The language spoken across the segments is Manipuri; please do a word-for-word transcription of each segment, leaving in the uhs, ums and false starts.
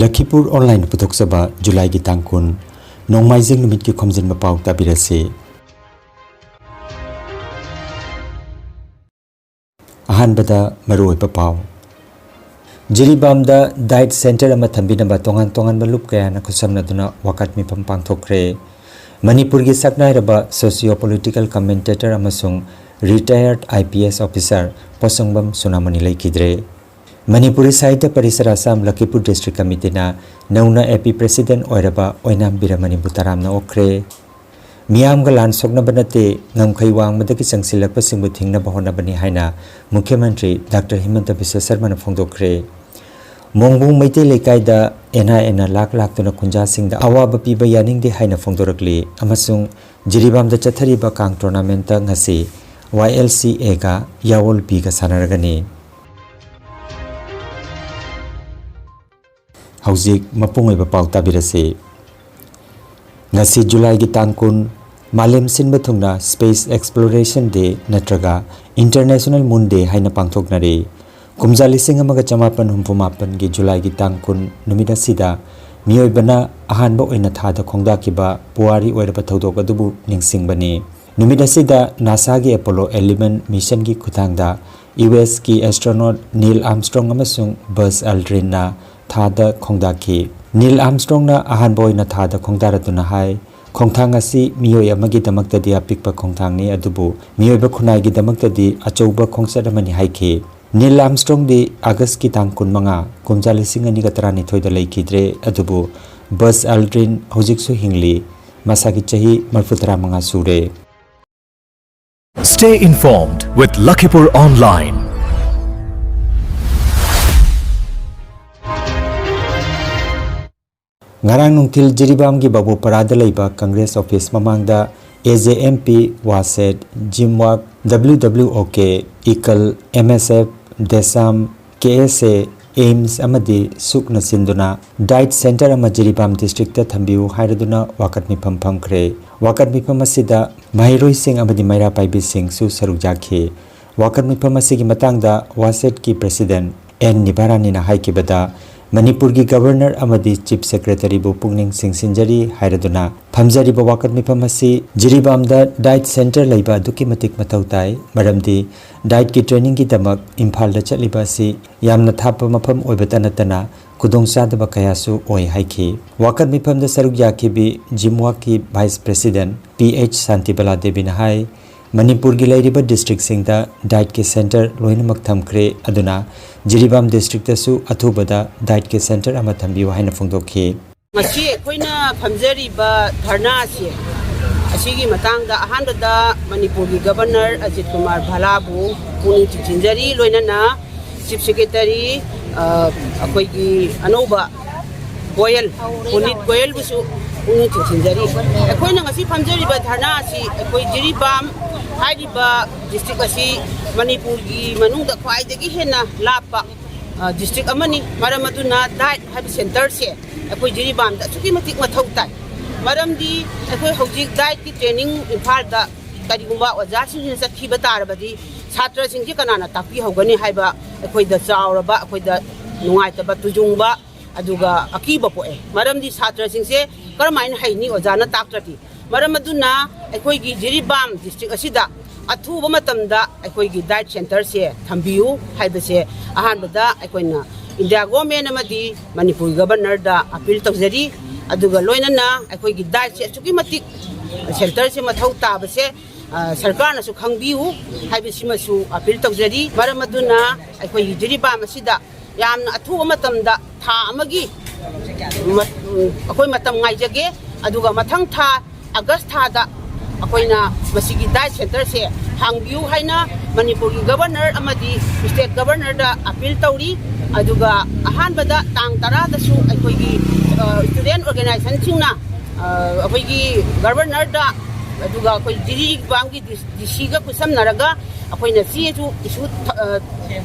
ꯂꯈꯤꯄꯨꯔ ꯑꯣꯟꯂꯥꯏꯟꯅ ꯄꯨꯊꯣꯛꯆꯕ ꯖꯨꯂꯥꯏꯒꯤ ꯇꯥꯡ ꯀꯨꯟ, ꯅꯣꯡꯃꯥꯏꯖꯤꯡ ꯅꯨꯃꯤꯠꯀꯤ ꯈꯣꯝꯖꯤꯟꯕ ꯄꯥꯎ ꯇꯥꯕꯤꯔꯁꯤ꯫ ꯑꯍꯥꯟꯕꯗ ꯃꯔꯨꯑꯣꯏꯕ ꯄꯥꯎ꯫ ꯖꯤꯔꯤꯕꯥꯝꯗ ꯗꯥꯏꯠ ꯁꯦꯟꯇꯔ ꯑꯃ ꯊꯝꯕꯤꯅꯕ ꯇꯣꯉꯥꯟ ꯇꯣꯉꯥꯟꯕ ꯂꯨꯞ ꯀꯌꯥꯅ ꯈꯨꯠꯁꯝꯅꯗꯨꯅ ꯋꯥꯀꯠ ꯃꯤꯐꯝ ꯄꯥꯡꯊꯣꯛꯈ꯭ꯔꯦ꯫ ꯃꯅꯤꯄꯨꯔꯒꯤ ꯁꯛꯅꯥꯏꯔꯕ socio political commentator ꯑꯃꯁꯨꯡ retired I P S officer ꯄꯣꯠꯁꯪꯕꯝ ꯁꯨꯅꯥꯃꯣꯅꯤ ꯂꯩꯈꯤꯗ꯭ꯔꯦ꯫ ꯃꯅꯤꯄꯨꯔꯤ ꯁꯥꯍꯤꯇ꯭ꯌ ꯄꯔꯤꯁꯔ ꯑꯁꯥꯝ ꯂꯈꯤꯄꯨꯔ ꯗꯤꯁꯇ꯭ꯔꯤꯛ ꯀꯃꯤꯇꯤꯅ ꯅꯧꯅ A P president ꯑꯣꯏꯔꯕ ꯑꯣꯏꯅꯥꯝ ꯕꯤꯔꯃꯅꯤꯕꯨ ꯇꯔꯥꯝꯅ ꯑꯣꯛꯈ꯭ꯔꯦ꯫ ꯃꯤꯌꯥꯝꯒ ꯂꯥꯟ ꯁꯣꯛꯅꯕ ꯅꯠꯇꯦ, ꯉꯝꯈꯩ ꯋꯥꯡꯃꯗꯒꯤ ꯆꯪꯁꯤꯜꯂꯛꯄꯁꯤꯡꯕꯨ ꯊꯤꯡꯅꯕ ꯍꯣꯠꯅꯕꯅꯤ ꯍꯥꯏꯅ ꯃꯨꯈ꯭ꯌ ꯃꯟꯇ꯭ꯔꯤ ꯗꯥꯛꯇꯔ ꯍꯤꯃꯟꯇ ꯕꯤꯁ꯭ꯋ ꯁꯔꯃꯅ ꯐꯣꯡꯗꯣꯛꯈ꯭ꯔꯦ꯫ ꯃꯣꯡꯕꯨꯡ ꯃꯩꯇꯩ ꯂꯩꯀꯥꯏꯗ N I Aꯅ ꯂꯥꯛ ꯂꯥꯛꯇꯨꯅ ꯈꯨꯟꯖꯥꯁꯤꯡꯗ ꯑꯋꯥꯕ ꯄꯤꯕ ꯌꯥꯅꯤꯡꯗꯦ ꯍꯥꯏꯅ ꯐꯣꯡꯗꯣꯔꯛꯂꯤ ꯑꯃꯁꯨꯡ ꯖꯤꯔꯤꯕꯥꯝꯗ ꯆꯠꯊꯔꯤꯕ ꯀꯥꯡ tournamentꯇ ꯉꯁꯤ Y L C Aꯒ ꯌꯥꯋꯣꯜ Bꯒ ꯁꯥꯟꯅꯔꯒꯅꯤ꯫ ꯍꯧꯖꯤꯛ ꯃꯄꯨꯡ ꯑꯣꯏꯕ ꯄꯥꯎ ꯇꯥꯕꯤꯔꯁꯤ꯫ ꯉꯁꯤ ꯖꯨꯂꯥꯏꯒꯤ ꯇꯥꯡ ꯀꯨꯟ, ꯃꯥꯂꯦꯝ ꯁꯤꯟꯕ ꯊꯨꯡꯅ Space Exploration Day ꯅꯠꯇ꯭ꯔꯒ International Moon Day ꯍꯥꯏꯅ ꯄꯥꯡꯊꯣꯛꯅꯔꯤ꯫ ꯀꯨꯝꯖꯥ ꯂꯤꯁꯤꯡ ꯑꯃꯒ ꯆꯃꯥꯄꯟ ꯍꯨꯝꯐꯨ ꯃꯥꯄꯟꯒꯤ ꯖꯨꯂꯥꯏꯒꯤ ꯇꯥꯡ ꯀꯨꯟ ꯅꯨꯃꯤꯠ ꯑꯁꯤꯗ ꯃꯤꯑꯣꯏꯕꯅ ꯑꯍꯥꯟꯕ ꯑꯣꯏꯅ ꯊꯥꯗ ꯈꯣꯡꯗꯥꯈꯤꯕ ꯄꯨꯋꯥꯔꯤ ꯑꯣꯏꯔꯕ ꯊꯧꯗꯣꯛ ꯑꯗꯨꯕꯨ ꯅꯤꯡꯁꯤꯡꯕꯅꯤ꯫ ꯅꯨꯃꯤꯠ ꯑꯁꯤꯗ NASAꯒꯤ Apollo eleven missionꯒꯤ ꯈꯨꯠꯊꯥꯡꯗ USꯀꯤ astronaut Neil Armstrong ꯑꯃꯁꯨꯡ Buzz Aldrinꯅ ꯊꯥꯗ ꯈꯣꯡꯗꯥꯈꯤ꯫ Neil Armstrongꯅ ꯑꯍꯥꯟꯕ ꯑꯣꯏꯅ ꯊꯥꯗ ꯈꯣꯡꯗꯥꯔꯗꯨꯅ ꯍꯥꯏ, "ꯈꯣꯡꯊꯥꯡ ꯑꯁꯤ ꯃꯤꯑꯣꯏ ꯑꯃꯒꯤꯗꯃꯛꯇꯗꯤ ꯑꯄꯤꯛꯄ ꯈꯣꯡꯊꯥꯡꯅꯤ, ꯑꯗꯨꯕꯨ ꯃꯤꯑꯣꯏꯕ ꯈꯨꯟꯅꯥꯏꯒꯤꯗꯃꯛꯇꯗꯤ ꯑꯆꯧꯕ ꯈꯣꯡꯆꯠ ꯑꯃꯅꯤ" ꯍꯥꯏꯈꯤ꯫ Neil Armstrongꯗꯤ Augustꯀꯤ ꯇꯥꯡ ꯀꯨꯟꯃꯉꯥ, ꯀꯨꯝꯖꯥ ꯂꯤꯁꯤꯡ ꯑꯅꯤꯒ ꯇꯔꯥꯅꯤꯊꯣꯏꯗ ꯂꯩꯈꯤꯗ꯭ꯔꯦ, ꯑꯗꯨꯕꯨ Buzz Aldrin ꯍꯧꯖꯤꯛꯁꯨ ꯍꯤꯡꯂꯤ꯫ ꯃꯁꯥꯒꯤ ꯆꯍꯤ ꯃꯔꯤꯐꯨ ꯇꯔꯥꯃꯉꯥ ꯁꯨꯔꯦ꯫ Stay informed with Lakhipur Online. ꯉꯔꯥꯡ ꯅꯨꯡꯊꯤꯜ ꯖꯤꯔꯤꯕꯥꯝꯒꯤ ꯕꯥꯕꯨꯄꯔꯥꯗ ꯂꯩꯕ Congress office ꯃꯃꯥꯡꯗ A J M P, WASET, JIMWAC, W W O K, ICAL, M S F, DESAM, K S A, AIIMS ꯑꯃꯗꯤ ꯁꯨꯛꯅ ꯁꯤꯟꯗꯨꯅ ꯗꯥꯏꯠ ꯁꯦꯟꯇꯔ ꯑꯃ ꯖꯤꯔꯤꯕꯥꯝ ꯗꯤꯁꯇ꯭ꯔꯤꯛꯇ ꯊꯝꯕꯤꯌꯨ ꯍꯥꯏꯔꯗꯨꯅ ꯋꯥꯀꯠ ꯃꯤꯐꯝ ꯐꯝꯈ꯭ꯔꯦ꯫ ꯋꯥꯀꯠ ꯃꯤꯐꯝ ꯑꯁꯤꯗ ꯃꯍꯩꯔꯣꯏꯁꯤꯡ ꯑꯃꯗꯤ ꯃꯩꯔꯥ ꯄꯥꯏꯕꯤꯁꯤꯡꯁꯨ ꯁꯔꯨꯛ ꯌꯥꯈꯤ꯫ ꯋꯥꯀꯠ ꯃꯤꯐꯝ ꯑꯁꯤꯒꯤ ꯃꯇꯥꯡꯗ WASETꯀꯤ president N ꯅꯤꯚꯥꯔꯥꯅꯤꯅ ꯍꯥꯏꯈꯤꯕꯗ, ꯃꯅꯤꯄꯨꯔꯒꯤ ꯒꯕꯔꯅꯔ ꯑꯃꯗꯤ ꯆꯤꯐ ꯁꯦꯀ꯭ꯔꯦꯇꯔꯤꯕꯨ ꯄꯨꯛꯅꯤꯡ ꯆꯤꯡꯁꯤꯟꯖꯔꯤ ꯍꯥꯏꯔꯗꯨꯅ ꯐꯝꯖꯔꯤꯕ ꯋꯥꯀꯠ ꯃꯤꯐꯝ ꯑꯁꯤ ꯖꯤꯔꯤꯕꯥꯝꯗ ꯗꯥꯏꯠ ꯁꯦꯟꯇꯔ ꯂꯩꯕ ꯑꯗꯨꯛꯀꯤ ꯃꯇꯤꯛ ꯃꯊꯧ ꯇꯥꯏ꯫ ꯃꯔꯝꯗꯤ ꯗꯥꯏꯠꯀꯤ ꯇ꯭ꯔꯦꯅꯤꯡꯒꯤꯗꯃꯛ ꯏꯝꯐꯥꯜꯗ ꯆꯠꯂꯤꯕ ꯑꯁꯤ ꯌꯥꯝꯅ ꯊꯥꯞꯄ ꯃꯐꯝ ꯑꯣꯏꯕꯇ ꯅꯠꯇꯅ ꯈꯨꯗꯣꯡꯆꯥꯗꯕ ꯀꯌꯥꯁꯨ ꯑꯣꯏ ꯍꯥꯏꯈꯤ꯫ ꯋꯥꯀꯠ ꯃꯤꯐꯝꯗ ꯁꯔꯨꯛ ꯌꯥꯈꯤꯕꯤ ꯖꯤꯝꯋꯥꯛꯀꯤ vice president P H Shantibala ꯗꯦꯕꯤꯅ ꯍꯥꯏ, ꯃꯅꯤꯄꯨꯔꯒꯤ ꯂꯩꯔꯤꯕ ꯗꯤꯁꯇ꯭ꯔꯤꯛꯁꯤꯡꯗ ꯗꯥꯏꯠꯀꯤ ꯁꯦꯟꯇꯔ ꯂꯣꯏꯅꯃꯛ ꯊꯝꯈ꯭ꯔꯦ, ꯑꯗꯨꯅ ꯖꯤꯔꯤꯕꯥꯝ ꯗꯤꯁꯇ꯭ꯔꯤꯛꯇꯁꯨ ꯑꯊꯨꯕꯗ ꯗꯥꯏꯠꯀꯤ ꯁꯦꯟꯇꯔ ꯑꯃ ꯊꯝꯕꯤꯌꯨ ꯍꯥꯏꯅ ꯐꯣꯡꯗꯣꯛꯈꯤ꯫ ꯉꯁꯤ ꯑꯩꯈꯣꯏꯅ ꯐꯝꯖꯔꯤꯕ ꯙꯔꯅꯥ ꯑꯁꯤ, ꯑꯁꯤꯒꯤ ꯃꯇꯥꯡꯗ ꯑꯍꯥꯟꯕꯗ ꯃꯅꯤꯄꯨꯔꯒꯤ ꯒꯕꯔꯅꯔ ꯑꯖꯤꯠ ꯀꯨꯃꯥꯔ ꯚꯥꯂꯥꯕꯨ ꯄꯨꯛꯅꯤꯡ ꯆꯤꯡꯁꯤꯟꯖꯔꯤ, ꯂꯣꯏꯅꯅ ꯆꯤꯐ ꯁꯦꯀ꯭ꯔꯦꯇꯔꯤ, ꯑ, ꯑꯩꯈꯣꯏꯒꯤ ꯑꯅꯧꯕ ꯒꯣꯌꯜ, ꯄꯨꯅꯤꯠ ꯒꯣꯌꯜꯕꯨꯁꯨ ꯄꯨꯛꯅꯤꯡ ꯆꯤꯡꯁꯤꯟꯖꯔꯤ꯫ ꯑꯩꯈꯣꯏꯅ ꯉꯁꯤ ꯐꯝꯖꯔꯤꯕ ꯙꯔꯅꯥ ꯑꯁꯤ ꯑꯩꯈꯣꯏ ꯖꯤꯔꯤꯕꯥꯝ ꯍꯥꯏꯔꯤꯕ ꯗꯤꯁꯇ꯭ꯔꯤꯛ ꯑꯁꯤ ꯃꯅꯤꯄꯨꯔꯒꯤ ꯃꯅꯨꯡꯗ ꯈ꯭ꯋꯥꯏꯗꯒꯤ ꯍꯦꯟꯅ ꯂꯥꯞꯄ, ꯑ, ꯗꯤꯁꯇ꯭ꯔꯤꯛ ꯑꯃꯅꯤ꯫ ꯃꯔꯝ ꯑꯗꯨꯅ ꯗꯥꯏꯠ ꯍꯥꯏꯕ ꯁꯦꯟꯇꯔꯁꯦ ꯑꯩꯈꯣꯏ ꯖꯤꯔꯤꯕꯥꯝꯗ ꯑꯁꯨꯛꯀꯤ ꯃꯇꯤꯛ ꯃꯊꯧ ꯇꯥꯏ꯫ ꯃꯔꯝꯗꯤ ꯑꯩꯈꯣꯏ ꯍꯧꯖꯤꯛ ꯗꯥꯏꯠꯀꯤ ꯇ꯭ꯔꯦꯅꯤꯡ ꯏꯝꯐꯥꯜꯗ ꯀꯔꯤꯒꯨꯝꯕ ꯑꯣꯖꯥꯁꯤꯡꯁꯤꯅ ꯆꯠꯈꯤꯕ ꯇꯥꯔꯕꯗꯤ ꯁꯥꯇ꯭ꯔꯁꯤꯡꯁꯤ ꯀꯅꯥꯅ ꯇꯥꯛꯄꯤꯍꯧꯒꯅꯤ ꯍꯥꯏꯕ ꯑꯩꯈꯣꯏꯗ ꯆꯥꯎꯔꯕ, ꯑꯩꯈꯣꯏꯗ ꯅꯨꯡꯉꯥꯏꯇꯕ, ꯇꯨꯖꯨꯡꯕ, ꯑꯗꯨꯒ ꯑꯀꯤꯕ ꯄꯣꯛꯑꯦ꯫ ꯃꯔꯝꯗꯤ ꯁꯥꯇ꯭ꯔꯁꯤꯡꯁꯦ ꯀꯔꯝꯍꯥꯏꯅ ꯍꯩꯅꯤ ꯑꯣꯖꯥꯅ ꯇꯥꯛꯇ꯭ꯔꯗꯤ? ꯃꯔꯝ ꯑꯗꯨꯅ ꯑꯩꯈꯣꯏꯒꯤ ꯖꯤꯔꯤꯕꯥꯝ ꯗꯤꯁꯇ꯭ꯔꯤꯛ ꯑꯁꯤꯗ ꯑꯊꯨꯕ ꯃꯇꯝꯗ ꯑꯩꯈꯣꯏꯒꯤ ꯗꯥꯏꯠ ꯁꯦꯟꯇꯔꯁꯦ ꯊꯝꯕꯤꯌꯨ ꯍꯥꯏꯕꯁꯦ ꯑꯍꯥꯟꯕꯗ ꯑꯩꯈꯣꯏꯅ ꯏꯟꯗꯤꯌꯥ ꯒꯣꯔꯃꯦꯟ ꯑꯃꯗꯤ ꯃꯅꯤꯄꯨꯔ ꯒꯕꯔꯅꯔꯗ ꯑꯄꯤꯜ ꯇꯧꯖꯔꯤ꯫ ꯑꯗꯨꯒ ꯂꯣꯏꯅꯅ ꯑꯩꯈꯣꯏꯒꯤ ꯗꯥꯏꯠꯁꯦ ꯑꯁꯨꯛꯀꯤ ꯃꯇꯤꯛ ꯁꯦꯟꯇꯔꯁꯦ ꯃꯊꯧ ꯇꯥꯕꯁꯦ, ꯑ, ꯁꯔꯀꯥꯔꯅꯁꯨ ꯈꯪꯕꯤꯌꯨ ꯍꯥꯏꯕꯁꯤꯃꯁꯨ ꯑꯄꯤꯜ ꯇꯧꯖꯔꯤ꯫ ꯃꯔꯝ ꯑꯗꯨꯅ ꯑꯩꯈꯣꯏꯒꯤ ꯖꯤꯔꯤꯕꯥꯝ ꯑꯁꯤꯗ ꯌꯥꯝꯅ ꯑꯊꯨꯕ ꯃꯇꯝꯗ ꯊꯥ ꯑꯃꯒꯤ ꯃ-, ꯎꯝ, ꯑꯩꯈꯣꯏ ꯃꯇꯝ ꯉꯥꯏꯖꯒꯦ꯫ ꯑꯗꯨꯒ ꯃꯊꯪ ꯊꯥ ꯑꯥꯒꯁ ꯊꯥꯗ ꯑꯩꯈꯣꯏꯅ ꯃꯁꯤꯒꯤ ꯗꯥꯏꯠ ꯁꯦꯟꯇꯔꯁꯦ ꯍꯥꯡꯕꯤꯌꯨ ꯍꯥꯏꯅ ꯃꯅꯤꯄꯨꯔꯒꯤ ꯒꯕꯔꯅꯔ ꯑꯃꯗꯤ ꯁ꯭ꯇꯦꯠ ꯒꯕꯔꯅꯔꯗ ꯑꯄꯤꯜ ꯇꯧꯔꯤ꯫ ꯑꯗꯨꯒ ꯑꯍꯥꯟꯕꯗ ꯇꯥꯡ ꯇꯔꯥꯗꯁꯨ ꯑꯩꯈꯣꯏꯒꯤ, ꯑ, ꯁ꯭ꯇꯨꯗꯦꯟ ꯑꯣꯔꯒꯅꯥꯏꯖꯦꯁꯟꯁꯤꯡꯅ, ꯑ, ꯑꯩꯈꯣꯏꯒꯤ ꯒꯕꯔꯅꯔꯗ, ꯑꯗꯨꯒ ꯑꯩꯈꯣꯏ ꯖꯤꯔꯤꯕꯥꯝꯒꯤ ꯗꯤ ꯁꯤꯒ ꯈꯨꯠꯁꯝꯅꯔꯒ ꯑꯩꯈꯣꯏꯅ ꯆꯦꯁꯨ ꯏꯁꯨ ꯊ-, ꯑ,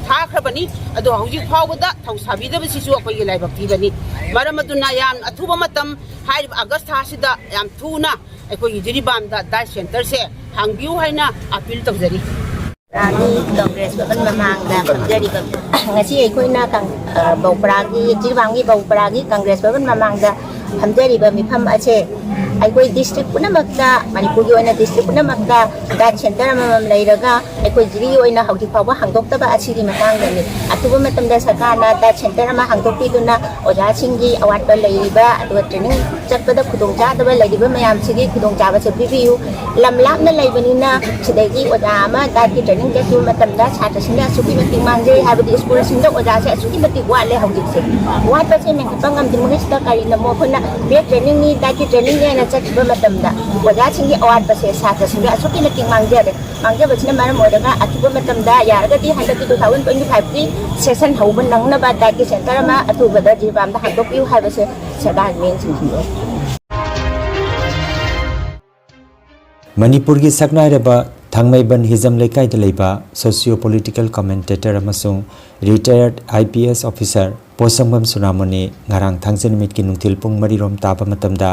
ꯊꯥꯈ꯭ꯔꯕꯅꯤ꯫ ꯑꯗꯣ ꯍꯧꯖꯤꯛ ꯐꯥꯎꯕꯗ ꯊꯧꯁꯥꯕꯤꯗꯕꯁꯤꯁꯨ ꯑꯩꯈꯣꯏꯒꯤ ꯂꯥꯏꯕꯛ ꯊꯤꯕꯅꯤ꯫ ꯃꯔꯝ ꯑꯗꯨꯅ ꯌꯥꯝ ꯑꯊꯨꯕ ꯃꯇꯝ, ꯍꯥꯏꯔꯤꯕ ꯑꯥꯒꯁ ꯊꯥꯁꯤꯗ ꯌꯥꯝ ꯊꯨꯅ ꯑꯩꯈꯣꯏꯒꯤ ꯖꯤꯔꯤꯕꯥꯝꯗ ꯗꯥꯏꯠ ꯁꯦꯟꯇꯔꯁꯦ ꯍꯥꯡꯕꯤꯌꯨ ꯍꯥꯏꯅ ꯑꯄꯤꯜ ꯇꯧꯖꯔꯤ꯫ ꯀꯪꯒ꯭ꯔꯦꯁ ꯚꯕꯟ ꯃꯃꯥꯡꯗ ꯐꯝꯖꯔꯤꯕ, ꯉꯁꯤ ꯑꯩꯈꯣꯏꯅ ꯀꯪ-, ꯑ, ꯕꯧꯄ꯭ꯔꯥꯒꯤ, ꯖꯤꯔꯤꯕꯥꯝꯒꯤ ꯕꯧꯄ꯭ꯔꯥꯒꯤ ꯀꯪꯒ꯭ꯔꯦꯁ ꯚꯕꯟ ꯃꯃꯥꯡꯗ ꯐꯝꯖꯔꯤꯕ ꯃꯤꯐꯝ ꯑꯁꯦ ꯑꯩꯈꯣꯏ ꯗꯤꯁꯇ꯭ꯔꯤꯛ ꯄꯨꯝꯅꯃꯛꯇ, ꯃꯅꯤꯄꯨꯔꯒꯤ ꯑꯣꯏꯅ ꯗꯤꯁꯇ꯭ꯔꯤꯛ ꯄꯨꯝꯅꯃꯛꯇ ꯗꯥꯏꯠ ꯁꯦꯟꯇꯔ ꯑꯃꯃꯝ ꯂꯩꯔꯒ ꯑꯩꯈꯣꯏ ꯖꯤꯔꯤ ꯑꯣꯏꯅ ꯍꯧꯖꯤꯛ ꯐꯥꯎꯕ ꯍꯥꯡꯗꯣꯛꯇꯕ ꯑꯁꯤꯒꯤ ꯃꯇꯥꯡꯗꯅꯤ꯫ ꯑꯊꯨꯕ ꯃꯇꯝꯗ ꯁꯔꯀꯥꯔꯅ ꯗꯥꯏꯠ ꯁꯦꯟꯇꯔ ꯑꯃ ꯍꯥꯡꯗꯣꯛꯄꯤꯗꯨꯅ ꯑꯣꯖꯥꯁꯤꯡꯒꯤ ꯑꯋꯥꯠꯄ ꯂꯩꯔꯤꯕ, ꯑꯗꯨꯒ ꯇ꯭ꯔꯦꯅꯤꯡ ꯆꯠꯄꯗ ꯈꯨꯗꯣꯡꯆꯥꯗꯕ ꯂꯩꯔꯤꯕ ꯃꯌꯥꯝꯁꯤꯒꯤ ꯈꯨꯗꯣꯡꯆꯥꯕꯁꯦ ꯄꯤꯕꯤꯌꯨ꯫ ꯂꯝ ꯂꯥꯞꯅ ꯂꯩꯕꯅꯤꯅ ꯁꯤꯗꯒꯤ ꯑꯣꯖꯥ ꯑꯃ ꯗꯥꯏꯠꯀꯤ ꯇ꯭ꯔꯦꯅꯤꯡ ꯆꯠꯈꯤꯕ ꯃꯇꯝꯗ ꯁꯥꯇ꯭ꯔꯁꯤꯡꯗ ꯑꯁꯨꯛꯀꯤ ꯃꯇꯤꯛ ꯃꯥꯡꯖꯩ, ꯍꯥꯏꯕꯗꯤ ꯁ꯭ꯀꯨꯜꯁꯤꯡꯗ ꯑꯣꯖꯥꯁꯦ ꯑꯁꯨꯛꯀꯤ ꯃꯇꯤꯛ ꯋꯥꯠꯂꯦ ꯍꯧꯖꯤꯛꯁꯦ꯫ ꯋꯥꯠꯄꯁꯦ ꯃꯦꯟꯈꯠꯄ ꯉꯝꯗ꯭ꯔꯤꯉꯩꯁꯤꯗ ꯀꯔꯤꯅꯃꯣ ꯑꯩꯈꯣꯏꯅ ꯕꯦꯠ ꯇ꯭ꯔꯦꯅꯤꯡꯅꯤ, ꯗꯥꯏꯠꯀꯤ ꯇ꯭ꯔꯦꯅꯤꯡꯅꯤ ꯍꯥꯏꯅ ꯆꯠꯈꯤꯕ ꯃꯇꯝꯗ ꯑꯣꯖꯥꯁꯤꯡꯒꯤ ꯑꯋꯥꯠꯄꯁꯦ ꯁꯥꯇ꯭ꯔꯁꯤꯡꯗ ꯑꯁꯨꯛꯀꯤ ꯃꯇꯤꯛ ꯃꯥꯡꯖꯔꯦ꯫ ꯃꯥꯡꯖꯕꯁꯤꯅ ꯃꯔꯝ ꯑꯣꯏꯔꯒ ꯑꯊꯨꯕ ꯃꯇꯝꯗ ꯌꯥꯔꯒꯗꯤ ꯍꯟꯗꯛꯀꯤ two thousand twenty five ꯀꯤ ꯁꯦꯁꯟ ꯍꯧꯕ ꯅꯪꯅꯕ ꯗꯥꯏꯠꯀꯤ ꯁꯦꯟꯇꯔ ꯑꯃ ꯑꯊꯨꯕꯗ ꯖꯤꯔꯤꯕꯥꯝꯗ ꯍꯥꯡꯗꯣꯛꯄꯤꯌꯨ ꯍꯥꯏꯕꯁꯦ ꯁꯔꯀꯥꯔꯒꯤ ꯃꯤꯠꯌꯦꯡ ꯆꯤꯡꯁꯤꯟꯖꯔꯤ꯫ ꯃꯅꯤꯄꯨꯔꯒꯤ ꯁꯛꯅꯥꯏꯔꯕ ꯊꯥꯡꯃꯩꯕꯟ ꯍꯤꯖꯝ ꯂꯩꯀꯥꯏꯗ ꯂꯩꯕ socio political commentator ꯑꯃꯁꯨꯡ retired I P S officer ꯄꯣꯠꯁꯪꯕꯝ ꯁꯨꯅꯥꯃꯣꯅꯤ ꯉꯔꯥꯡ ꯊꯥꯡꯖ ꯅꯨꯃꯤꯠꯀꯤ ꯅꯨꯡꯊꯤꯜ ꯄꯨꯡ ꯃꯔꯤꯔꯣꯝ ꯇꯥꯕ ꯃꯇꯝꯗ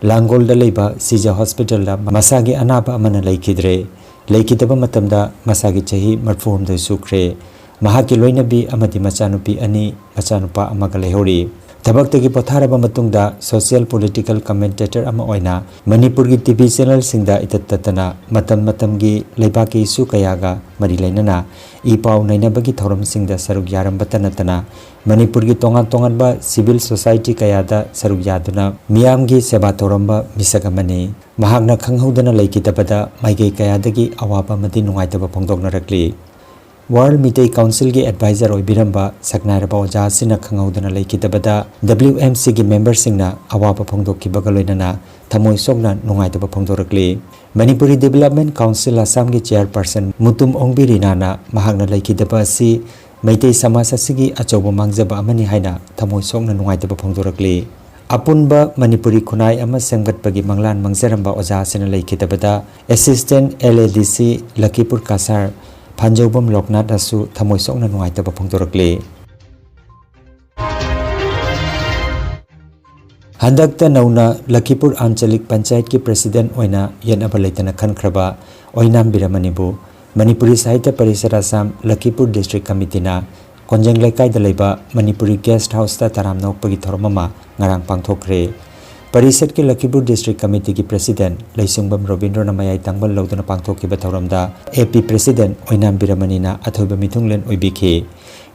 ꯂꯥꯡꯒꯣꯜꯗ ꯂꯩꯕ ꯁꯤꯖ ꯍꯣꯁꯄꯤꯇꯥꯜꯗ ꯃꯁꯥꯒꯤ ꯑꯅꯥꯕ ꯑꯃꯅ ꯂꯩꯈꯤꯗ꯭ꯔꯦ꯫ ꯂꯩꯈꯤꯗꯕ ꯃꯇꯝꯗ ꯃꯁꯥꯒꯤ ꯆꯍꯤ ꯃꯔꯤꯐꯨꯍꯨꯝꯗꯣꯏ ꯁꯨꯈ꯭ꯔꯦ꯫ ꯃꯍꯥꯛꯀꯤ ꯂꯣꯏꯅꯕꯤ ꯑꯃꯗꯤ ꯃꯆꯥꯅꯨꯄꯤ ꯑꯅꯤ, ꯃꯆꯥꯅꯨꯄꯥ ꯑꯃꯒ ꯂꯩꯍꯧꯔꯤ꯫ ꯊꯕꯛꯇꯒꯤ ꯄꯣꯊꯥꯔꯕ ꯃꯇꯨꯡꯗ social political commentator ꯑꯃ ꯑꯣꯏꯅ ꯃꯅꯤꯄꯨꯔꯒꯤ ꯇꯤꯚꯤ ꯆꯦꯅꯦꯜꯁꯤꯡꯗ ꯏꯇꯠ ꯇꯠꯇꯅ ꯃꯇꯝ ꯃꯇꯝꯒꯤ ꯂꯩꯕꯥꯛꯀꯤ ꯏꯁꯨ ꯀꯌꯥꯒ ꯃꯔꯤ ꯂꯩꯅꯅ ꯏ ꯄꯥꯎ ꯅꯩꯅꯕꯒꯤ ꯊꯧꯔꯝꯁꯤꯡꯗ ꯁꯔꯨꯛ ꯌꯥꯔꯝꯕꯇ ꯅꯠꯇꯅ ꯃꯅꯤꯄꯨꯔꯒꯤ ꯇꯣꯉꯥꯟ ꯇꯣꯉꯥꯟꯕ civil society ꯀꯌꯥꯗ ꯁꯔꯨꯛ ꯌꯥꯗꯨꯅ ꯃꯤꯌꯥꯝꯒꯤ ꯁꯦꯕꯥ ꯇꯧꯔꯝꯕ ꯃꯤꯁꯛ ꯑꯃꯅꯤ꯫ ꯃꯍꯥꯛꯅ ꯈꯪꯍꯧꯗꯅ ꯂꯩꯈꯤꯗꯕꯗ ꯃꯥꯏꯀꯩ ꯀꯌꯥꯗꯒꯤ ꯑꯋꯥꯕ ꯑꯃꯗꯤ ꯅꯨꯡꯉꯥꯏꯇꯕ ꯐꯣꯡꯗꯣꯛꯅꯔꯛꯂꯤ꯫ World ꯃꯤꯇꯩ ꯀꯥꯎꯟꯁꯤꯜꯒꯤ advisor ꯑꯣꯏꯕꯤꯔꯝꯕ ꯁꯛꯅꯥꯏꯔꯕ ꯑꯣꯖꯥ ꯑꯁꯤꯅ ꯈꯪꯍꯧꯗꯅ ꯂꯩꯈꯤꯗꯕꯗ W M C ꯒꯤ memberꯁꯤꯡꯅ ꯑꯋꯥꯕ ꯐꯣꯡꯗꯣꯛꯈꯤꯕꯒ ꯂꯣꯏꯅꯅ ꯊꯃꯣꯏ ꯁꯣꯛꯅ ꯅꯨꯡꯉꯥꯏꯇꯕ ꯐꯣꯡꯗꯣꯔꯛꯂꯤ꯫ ꯃꯅꯤꯄꯨꯔꯤ Development Council ꯑꯁꯥꯝꯒꯤ chairperson ꯃꯨꯇꯨꯝ ꯑꯣꯡꯕꯤ ꯔꯤꯅꯥꯅ ꯃꯍꯥꯛꯅ ꯂꯩꯈꯤꯗꯕ ꯑꯁꯤ ꯃꯩꯇꯩ ꯁꯃꯥꯖ ꯑꯁꯤꯒꯤ ꯑꯆꯧꯕ ꯃꯥꯡꯖꯕ ꯑꯃꯅꯤ ꯍꯥꯏꯅ ꯊꯃꯣꯏ ꯁꯣꯛꯅ ꯅꯨꯡꯉꯥꯏꯇꯕ ꯐꯣꯡꯗꯣꯔꯛꯂꯤ꯫ ꯑꯄꯨꯟꯕ ꯃꯅꯤꯄꯨꯔꯤ ꯈꯨꯟꯅꯥꯏ ꯑꯃ ꯁꯦꯝꯒꯠꯄꯒꯤ ꯃꯪꯂꯥꯟ ꯃꯥꯡꯖꯔꯝꯕ ꯑꯣꯖꯥ ꯑꯁꯤꯅ ꯂꯩꯈꯤꯗꯕꯗ assistant L A D C ꯂꯈꯤꯄꯨꯔ Cachar ꯐꯥꯟꯖꯧꯕꯝ ꯂꯣꯛꯅꯥꯊꯁꯨ ꯊꯃꯣꯏ ꯁꯣꯛꯅ ꯅꯨꯡꯉꯥꯏꯇꯕ ꯐꯣꯡꯗꯣꯔꯛꯂꯤ꯫ ꯍꯟꯗꯛꯇ ꯅꯧꯅ ꯂꯈꯤꯄꯨꯔ ꯑꯥꯟꯆꯂꯤꯛ ꯄꯟꯆꯥꯌꯠꯀꯤ president ꯑꯣꯏꯅ ꯌꯦꯠꯅꯕ ꯂꯩꯇꯅ ꯈꯟꯈ꯭ꯔꯕ ꯑꯣꯏꯅꯥꯝ ꯕꯤꯔꯃꯅꯤꯕꯨ ꯃꯅꯤꯄꯨꯔꯤ ꯁꯥꯍꯤꯇ꯭ꯌ ꯄꯔꯤꯁꯠ ꯑꯁꯥꯝ ꯂꯈꯤꯄꯨꯔ ꯗꯤꯁꯇ꯭ꯔꯤꯛ ꯀꯃꯤꯇꯤꯅ ꯀꯣꯟꯖꯦꯡ ꯂꯩꯀꯥꯏꯗ ꯂꯩꯕ ꯃꯅꯤꯄꯨꯔꯤ ꯒꯦꯁꯠ ꯍꯥꯎꯁꯇ ꯇꯔꯥꯝꯅ ꯑꯣꯛꯄꯒꯤ ꯊꯧꯔꯝ ꯑꯃ ꯉꯔꯥꯡ ꯄꯥꯡꯊꯣꯛꯈ꯭ꯔꯦ꯫ ꯄꯔꯤꯁꯠꯀꯤ ꯂꯈꯤꯄꯨꯔ ꯗꯤꯁꯇ꯭ꯔꯤꯛ ꯀꯃꯤꯇꯤꯒꯤ ꯄ꯭ꯔꯦꯁꯤꯗꯦꯟꯠ ꯂꯩꯁꯨꯡꯕꯝ ꯔꯣꯕꯤꯟꯗ꯭ꯔꯣꯅ ꯃꯌꯥꯏ ꯇꯥꯡꯕ ꯂꯧꯗꯨꯅ ꯄꯥꯡꯊꯣꯛꯈꯤꯕ ꯊꯧꯔꯝꯗ ꯑꯦ ꯄꯤ ꯄ꯭ꯔꯦꯁꯤꯗꯦꯟꯠ ꯑꯣꯏꯅꯥꯝ ꯕꯤꯔꯃꯅꯤꯅ ꯑꯊꯣꯏꯕ ꯃꯤꯊꯨꯡꯂꯦꯟ ꯑꯣꯏꯕꯤꯈꯤ꯫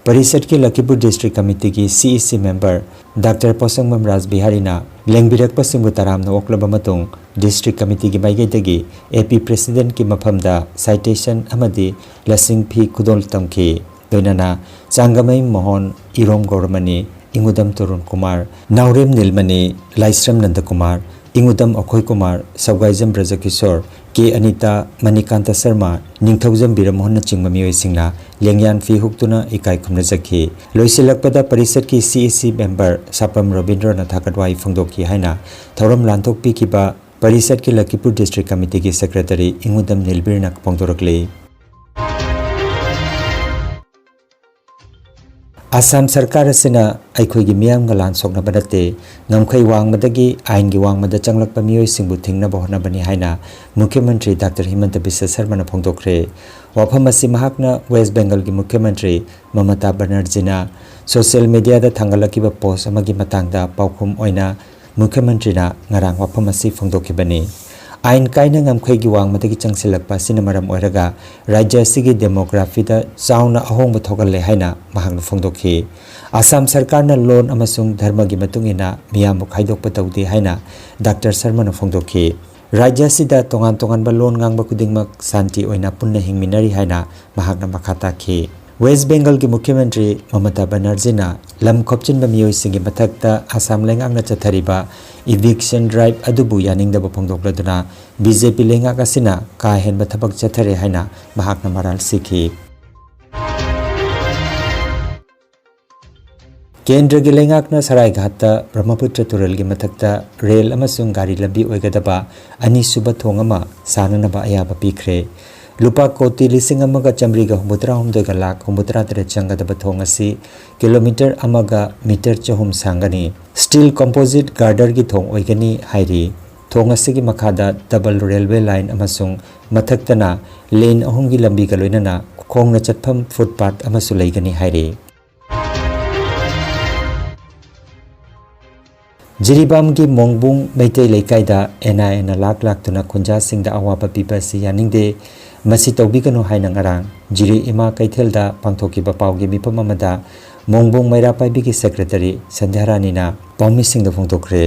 ꯄꯔꯤꯁꯠꯀꯤ ꯂꯈꯤꯄꯨꯔ ꯗꯤꯁꯇ꯭ꯔꯤꯛ ꯀꯃꯤꯇꯤꯒꯤ ꯁꯤ ꯏ ꯁꯤ ꯃꯦꯝꯕꯔ ꯗꯥꯛꯇꯔ ꯄꯣꯁꯪꯕꯝ ꯔꯥꯖ ꯕꯤꯍꯥꯔꯤꯅ ꯂꯦꯡꯕꯤꯔꯛꯄꯁꯤꯡꯕꯨ ꯇꯔꯥꯝꯅ ꯑꯣꯛꯂꯕ ꯃꯇꯨꯡ, ꯗꯤꯁꯇ꯭ꯔꯤꯛ ꯀꯃꯤꯇꯤꯒꯤ ꯃꯥꯏꯀꯩꯗꯒꯤ ꯑꯦ ꯄꯤ ꯄ꯭ꯔꯦꯁꯤꯗꯦꯟꯠꯀꯤ ꯃꯐꯝꯗ ꯁꯥꯏꯇꯦꯁꯟ ꯑꯃꯗꯤ ꯂꯁꯤꯡ ꯐꯤ ꯈꯨꯗꯣꯜ ꯇꯝꯈꯤ꯫ ꯂꯣꯏꯅꯅ ꯆꯥꯡꯒꯃꯩ ꯃꯣꯍꯣꯟ, ꯏꯔꯣꯝ ꯒꯧꯔꯃꯅꯤ, ꯏꯉꯨꯗꯝ ꯇꯔꯨꯟ ꯀꯨꯃꯥꯔ, ꯅꯥꯎꯔꯦꯝ ꯅꯤꯜꯃꯅꯤ, ꯂꯥꯏꯁ꯭ꯔꯝ ꯅꯟꯗꯀꯨꯃꯥꯔ, ꯏꯉꯨꯗꯝ ꯑꯈꯣꯏ ꯀꯨꯃꯥꯔ, ꯁꯧꯒꯥꯏꯖꯝ ꯕ꯭ꯔꯖꯀꯤꯁꯣꯔ, ꯀꯦ ꯑꯅꯤꯇꯥ, ꯃꯅꯤꯀꯥꯟꯇ ꯁꯔꯃ, ꯅꯤꯡꯊꯧꯖꯝ ꯕꯤꯔꯃꯣꯍꯟꯅꯆꯤꯡꯕ ꯃꯤꯑꯣꯏꯁꯤꯡꯅ ꯂꯦꯡꯌꯥꯟ ꯐꯤ ꯍꯨꯛꯇꯨꯅ ꯏꯀꯥꯏ ꯈꯨꯝꯅꯖꯈꯤ꯫ ꯂꯣꯏꯁꯤꯜꯂꯛꯄꯗ ꯄꯔꯤꯁꯠꯀꯤ ꯁꯤ ꯏ ꯁꯤ ꯃꯦꯝꯕꯔ ꯁꯥꯄꯝ ꯔꯣꯕꯤꯟꯗ꯭ꯔꯣꯅ ꯊꯥꯒꯠ ꯋꯥꯍꯩ ꯐꯣꯡꯗꯣꯛꯈꯤ ꯍꯥꯏꯅ ꯊꯧꯔꯝ ꯂꯥꯟꯊꯣꯛꯄꯤꯈꯤꯕ ꯄꯔꯤꯁꯠꯀꯤ ꯂꯈꯤꯄꯨꯔ ꯗꯤꯁꯇ꯭ꯔꯤꯛ ꯀꯃꯤꯇꯤꯒꯤ ꯁꯦꯀ꯭ꯔꯦꯇꯔꯤ ꯏꯉꯨꯗꯝ ꯅꯤꯜꯕꯤꯔꯅ ꯐꯣꯡꯗꯣꯔꯛꯂꯤ꯫ ꯑꯁꯥꯝ ꯁꯔꯀꯥꯔ ꯑꯁꯤꯅ ꯑꯩꯈꯣꯏꯒꯤ ꯃꯤꯌꯥꯝꯒ ꯂꯥꯟ ꯁꯣꯛꯅꯕ ꯅꯠꯇꯦ, ꯉꯝꯈꯩ ꯋꯥꯡꯃꯗꯒꯤ ꯑꯥꯏꯟꯒꯤ ꯋꯥꯡꯃꯗ ꯆꯪꯂꯛꯄ ꯃꯤꯑꯣꯏꯁꯤꯡꯕꯨ ꯊꯤꯡꯅꯕ ꯍꯣꯠꯅꯕꯅꯤ ꯍꯥꯏꯅ ꯃꯨꯈ꯭ꯌ ꯃꯟꯇ꯭ꯔꯤ ꯗꯥꯛꯇꯔ ꯍꯤꯃꯟꯇ ꯕꯤꯁ꯭ꯋ ꯁꯔꯃꯅ ꯐꯣꯡꯗꯣꯛꯈ꯭ꯔꯦ꯫ ꯋꯥꯐꯝ ꯑꯁꯤ ꯃꯍꯥꯛꯅ ꯋꯦꯁ꯭ꯠ ꯕꯦꯡꯒꯜꯒꯤ ꯃꯨꯈ꯭ꯌ ꯃꯟꯇ꯭ꯔꯤ ꯃꯃꯇꯥ ꯕꯅꯔꯖꯤꯅ ꯁꯣꯁꯤꯌꯦꯜ ꯃꯤꯗꯤꯌꯥꯗ ꯊꯥꯡꯒꯠꯂꯛꯈꯤꯕ ꯄꯣꯁ꯭ꯠ ꯑꯃꯒꯤ ꯃꯇꯥꯡꯗ ꯄꯥꯎꯈꯨꯝ ꯑꯣꯏꯅ ꯃꯨꯈ꯭ꯌ ꯃꯟꯇ꯭ꯔꯤꯅ ꯉꯔꯥꯡ ꯋꯥꯐꯝ ꯑꯁꯤ ꯐꯣꯡꯗꯣꯛꯈꯤꯕꯅꯤ꯫ ꯑꯥꯏꯟ ꯀꯥꯏꯅ ꯉꯝꯈꯩꯒꯤ ꯋꯥꯡꯃꯗꯒꯤ ꯆꯪꯁꯤꯜꯂꯛꯄ ꯑꯁꯤꯅ ꯃꯔꯝ ꯑꯣꯏꯔꯒ ꯔꯥꯖ꯭ꯌ ꯑꯁꯤꯒꯤ ꯗꯦꯃꯣꯒ꯭ꯔꯥꯐꯤꯗ ꯆꯥꯎꯅ ꯑꯍꯣꯡꯕ ꯊꯣꯛꯍꯜꯂꯦ ꯍꯥꯏꯅ ꯃꯍꯥꯛꯅ ꯐꯣꯡꯗꯣꯛꯈꯤ꯫ ꯑꯁꯥꯝ ꯁꯔꯀꯥꯔꯅ ꯂꯣꯟ ꯑꯃꯁꯨꯡ ꯙꯔꯃꯒꯤ ꯃꯇꯨꯡ ꯏꯟꯅ ꯃꯤꯌꯥꯝꯕꯨ ꯈꯥꯏꯗꯣꯛꯄ ꯇꯧꯗꯦ ꯍꯥꯏꯅ ꯗꯥꯛꯇꯔ ꯁꯔꯃꯅ ꯐꯣꯡꯗꯣꯛꯈꯤ꯫ ꯔꯥꯖ꯭ꯌ ꯑꯁꯤꯗ ꯇꯣꯉꯥꯟ ꯇꯣꯉꯥꯟꯕ ꯂꯣꯟ ꯉꯥꯡꯕ ꯈꯨꯗꯤꯡꯃꯛ ꯁꯥꯟꯇꯤ ꯑꯣꯏꯅ ꯄꯨꯟꯅ ꯍꯤꯡꯃꯤꯟꯅꯔꯤ ꯍꯥꯏꯅ ꯃꯍꯥꯛꯅ ꯃꯈꯥ ꯇꯥꯈꯤ꯫ ꯋꯦꯁ꯭ꯠ ꯕꯦꯡꯒꯜꯒꯤ ꯃꯨꯈ꯭ꯌ ꯃꯟꯇ꯭ꯔꯤ ꯃꯃꯇꯥ ꯕꯅꯔꯖꯤꯅ ꯂꯝ ꯈꯣꯞꯆꯤꯟꯕ ꯃꯤꯑꯣꯏꯁꯤꯡꯒꯤ ꯃꯊꯛꯇ ꯑꯁꯥꯝ ꯂꯩꯉꯥꯛꯅ ꯆꯠꯊꯔꯤꯕ ꯏꯚꯤꯛꯁꯟ ꯗ꯭ꯔꯥꯏꯚ ꯑꯗꯨꯕꯨ ꯌꯥꯅꯤꯡꯗꯕ ꯐꯣꯡꯗꯣꯛꯂꯗꯨꯅ ꯕꯤ ꯖꯦ ꯄꯤ ꯂꯩꯉꯥꯛ ꯑꯁꯤꯅ ꯀꯥ ꯍꯦꯟꯕ ꯊꯕꯛ ꯆꯠꯊꯔꯦ ꯍꯥꯏꯅ ꯃꯍꯥꯛꯅ ꯃꯔꯥꯜ ꯁꯤꯈꯤ꯫ ꯀꯦꯟꯗ꯭ꯔꯒꯤ ꯂꯩꯉꯥꯛꯅ ꯁꯔꯥꯏꯘꯥꯠꯇ ꯕ꯭ꯔꯍ꯭ꯃꯄꯨꯇ꯭ꯔ ꯇꯨꯔꯦꯜꯒꯤ ꯃꯊꯛꯇ ꯔꯦꯜ ꯑꯃꯁꯨꯡ ꯒꯥꯔꯤ ꯂꯝꯕꯤ ꯑꯣꯏꯒꯗꯕ ꯑꯅꯤꯁꯨꯕ ꯊꯣꯡ ꯑꯃ ꯁꯥꯅꯅꯕ ꯑꯌꯥꯕ ꯄꯤꯈ꯭ꯔꯦ꯫ ꯂꯨꯄꯥ ꯀꯣꯇꯤ ꯂꯤꯁꯤꯡ ꯑꯃꯒ ꯆꯥꯃꯔꯤꯒ ꯍꯨꯝꯐꯨꯇꯔꯥ ꯍꯨꯝꯗꯣꯏꯒ ꯂꯥꯈ ꯍꯨꯝꯐꯨꯇꯔꯥ ꯇꯔꯦꯠ ꯆꯪꯒꯗꯕ ꯊꯣꯡ ꯑꯁꯤ ꯀꯤꯂꯣꯃꯤꯇꯔ ꯑꯃꯒ ꯃꯤꯇꯔ ꯆꯍꯨꯝ ꯁꯥꯡꯒꯅꯤ꯫ ꯁ꯭ꯇꯤꯜ ꯀꯝꯄꯣꯖꯤꯠ ꯒꯥꯔꯗꯔꯒꯤ ꯊꯣꯡ ꯑꯣꯏꯒꯅꯤ ꯍꯥꯏꯔꯤ꯫ ꯊꯣꯡ ꯑꯁꯤꯒꯤ ꯃꯈꯥꯗ double railway line ꯑꯃꯁꯨꯡ ꯃꯊꯛꯇꯅ lane ꯑꯍꯨꯝꯒꯤ ꯂꯝꯕꯤꯒ ꯂꯣꯏꯅꯅ ꯈꯣꯡꯅ ꯆꯠꯐꯝ footpath ꯑꯃꯁꯨ ꯂꯩꯒꯅꯤ ꯍꯥꯏꯔꯤ꯫ ꯖꯤꯔꯤꯕꯥꯝꯒꯤ ꯃꯣꯡꯕꯨꯡ ꯃꯩꯇꯩ ꯂꯩꯀꯥꯏꯗ NIAꯅ ꯂꯥꯛ ꯂꯥꯛꯇꯨꯅ ꯈꯨꯟꯖꯥꯁꯤꯡꯗ ꯑꯋꯥꯕ ꯄꯤꯕ ꯑꯁꯤ ꯌꯥꯅꯤꯡꯗꯦ꯫ ꯃꯁꯤ ꯇꯧꯕꯤꯒꯅꯨ ꯍꯥꯏꯅ ꯉꯔꯥꯡ ꯖꯤꯔꯤ ꯏꯃꯥ ꯀꯩꯊꯦꯜꯗ ꯄꯥꯡꯊꯣꯛꯈꯤꯕ ꯄꯥꯎꯒꯤ ꯃꯤꯐꯝ ꯑꯃꯗ ꯃꯣꯡꯕꯨꯡ ꯃꯩꯔꯥ ꯄꯥꯏꯕꯤꯒꯤ secretary ꯁꯟꯙ꯭ꯌꯥꯔꯥꯅꯤꯅ ꯄꯥꯎꯃꯤꯁꯤꯡꯗ ꯐꯣꯡꯗꯣꯛꯈ꯭ꯔꯦ꯫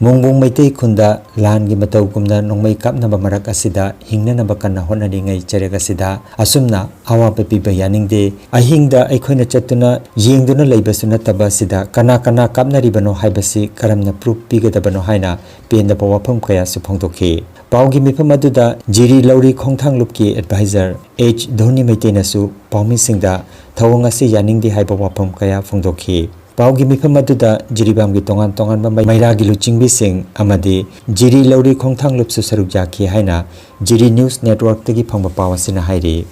ꯃꯣꯡꯕꯨꯡ ꯃꯩꯇꯩ ꯈꯨꯟꯗ ꯂꯥꯟꯒꯤ ꯃꯇꯧꯒꯨꯝꯅ ꯅꯣꯡꯃꯩ ꯀꯥꯞꯅꯕ ꯃꯔꯛ ꯑꯁꯤꯗ ꯍꯤꯡꯅꯅꯕ ꯀꯟꯅ ꯍꯣꯠꯅꯔꯤꯉꯩ ꯆꯩꯔꯛ ꯑꯁꯤꯗ ꯑꯁꯨꯝꯅ ꯑꯋꯥꯕ ꯄꯤꯕ ꯌꯥꯅꯤꯡꯗꯦ꯫ ꯑꯍꯤꯡꯗ ꯑꯩꯈꯣꯏꯅ ꯆꯠꯇꯨꯅ ꯌꯦꯡꯗꯨꯅ ꯂꯩꯕꯁꯨ ꯅꯠꯇꯕ ꯑꯁꯤꯗ ꯀꯅꯥ ꯀꯅꯥ ꯀꯥꯞꯅꯔꯤꯕꯅꯣ ꯍꯥꯏꯕꯁꯤ ꯀꯔꯝꯅ proof ꯄꯤꯒꯗꯕꯅꯣ ꯍꯥꯏꯅ ꯄꯦꯟꯗꯕ ꯋꯥꯐꯝ ꯀꯌꯥꯁꯨ ꯐꯣꯡꯗꯣꯛꯈꯤ꯫ ꯄꯥꯎꯒꯤ ꯃꯤꯐꯝ ꯑꯗꯨꯗ ꯖꯤꯔꯤ ꯂꯧꯔꯤ ꯈꯣꯡꯊꯥꯡ ꯂꯨꯞꯀꯤ advisor H ꯙꯣꯅꯤ ꯃꯩꯇꯩꯅꯁꯨ ꯄꯥꯎꯃꯤꯁꯤꯡꯗ ꯊꯧꯑꯣꯡ ꯑꯁꯤ ꯌꯥꯅꯤꯡꯗꯦ ꯍꯥꯏꯕ ꯋꯥꯐꯝ ꯀꯌꯥ ꯐꯣꯡꯗꯣꯛꯈꯤ꯫ ꯄꯥꯎꯒꯤ ꯃꯤꯐꯝ ꯑꯗꯨꯗ ꯖꯤꯔꯤꯕꯥꯝꯒꯤ ꯇꯣꯉꯥꯟ ꯇꯣꯉꯥꯟꯕ ꯃꯩ-, ꯃꯩꯔꯥꯒꯤ ꯂꯨꯆꯤꯡꯕꯤꯁꯤꯡ ꯑꯃꯗꯤ ꯖꯤꯔꯤ ꯂꯧꯔꯤ ꯈꯣꯡꯊꯥꯡ ꯂꯨꯞꯁꯨ ꯁꯔꯨꯛ ꯌꯥꯈꯤ ꯍꯥꯏꯅ ꯖꯤꯔꯤ News Networkꯇꯒꯤ ꯐꯪꯕ ꯄꯥꯎ ꯑꯁꯤꯅ ꯍꯥꯏꯔꯤ꯫